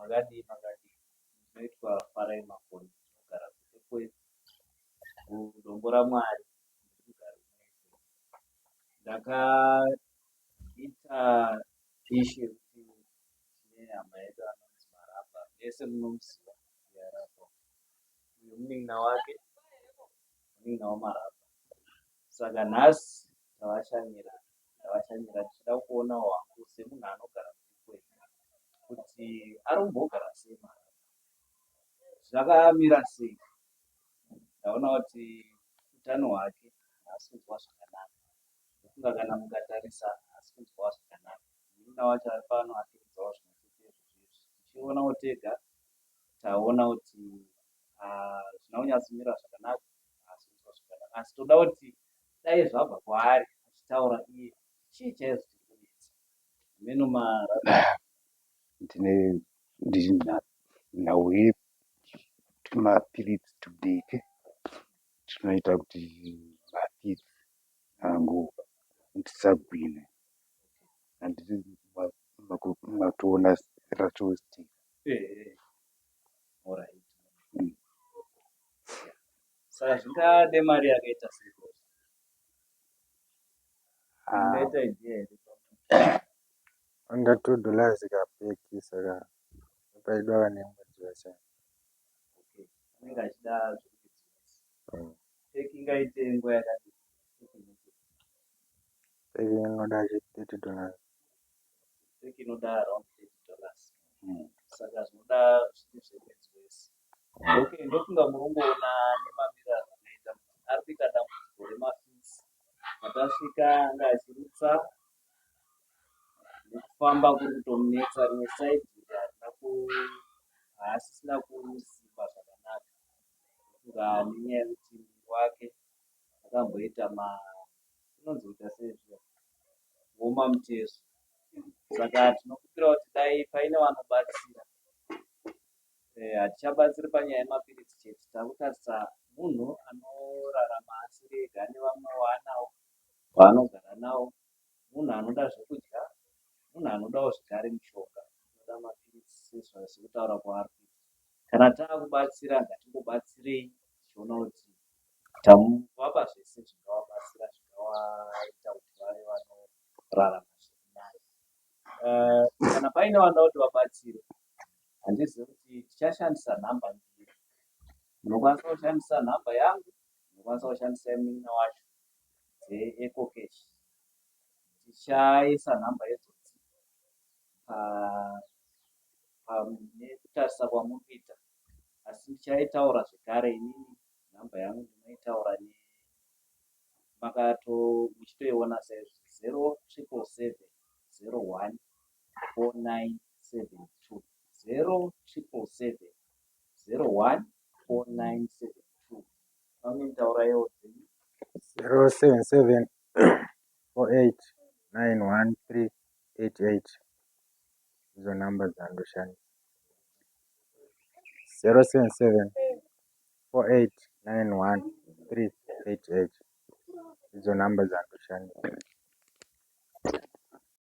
Makadii makadii? Ndinoitwa Farai Makoni, ndinogara kuEpworth, kuDombo raMwari, ndiri mugari wemuEpworth. Ndakaita issue yekuti tine hama yedu anonzi Marabha, mese munomuziva Marabha. Uyu munin'ina wake, munin'ina waMarabha. Saka nhasi tavashanyira, tavashanyira tichida kuonawo hangu semunhu anogara kuEpworth kuti ari kumbogara sei Marabha. Zvakamira sei? Ndaona kuti utano hwake haasi kunzwa zvakanaka. Ndofunga kana mukatarisa haasi kunzwa zvakanaka. Munin'ina wacho ari pano atiudzawo zvimwe chete izvozvo izvi. Tichionawo tega taona kuti hazvina kunyatsomira zvakanaka, haasi kunzwa zvakanaka. Asi toda kuti dai zvabva kwaari achitaura iye chii chaizvo chiri kunetsa. Hameno Marabha. Ndine nhau yetumapiritsi tudiki tunoita kuti mafitsi angu tisagwine. Handiti matoona ratostika. Alright. Saka zvingade mari yakaita sei? Ungaita idea here? Under $2 kapack, saka paidwa vane mwedzi wese. Okay. Anenge achida zvekuti pack ingaite nguva yakadii? Pack inoda $30. Pack inoda around $30. Saka zvinoda zviri zvemwedzi wese. Okay, ndofunga muri kungoona nemamiriro azvakaita kuti ari kuita dambudziko remafits. Patasvika anga achirutsa, nekufamba kuri kutomunetsa. Rimwe side harina ku haasisina kusimba zvakanaka. Ndofunga nenyaya yekuti muviri wake akamboita ma inonzi kuita sei zviya, kuoma mutezo. Saka tinokumbira kuti dai paine vanobatsira. Hatichabatsiri panyaya yemapiritsi chete, takutarisa munhu anorarama asiri ega, nevamwe waanawo vaanogara nawo, munhu anoda zvekudya, munhu anodawo zvekare mishonga, anoda mapiritsi sekutaura kwaari kuita. Kana taakubatsira ngatingobatsirei tichiona kuti tavapa zvese zvingavabatsira, zvingavaita kuti vave vanorarama zviri nani. Kana paine vanoda kuti vabatsire, handizivi kuti tichashandisa nhamba mbiri. Munokwanisa kushandisa nhamba yangu, munokwanisa kushandisa yemunin'ina wacho dzeEcoCash. Tichaisa nhamba idzodzi nekutarisa kwamuri kuita, asi ndichaitaura zvekare inini nhamba yangu ndinoitaura makato muchitoiona saizvo 0777 01 4972, 0777 01 4972. Vamwe tauraiwo dzenyu. 077 48 91 388, ndidzo namba dzandoshandisa. 077 48 91 388, ndidzo namba dzandoshandisa.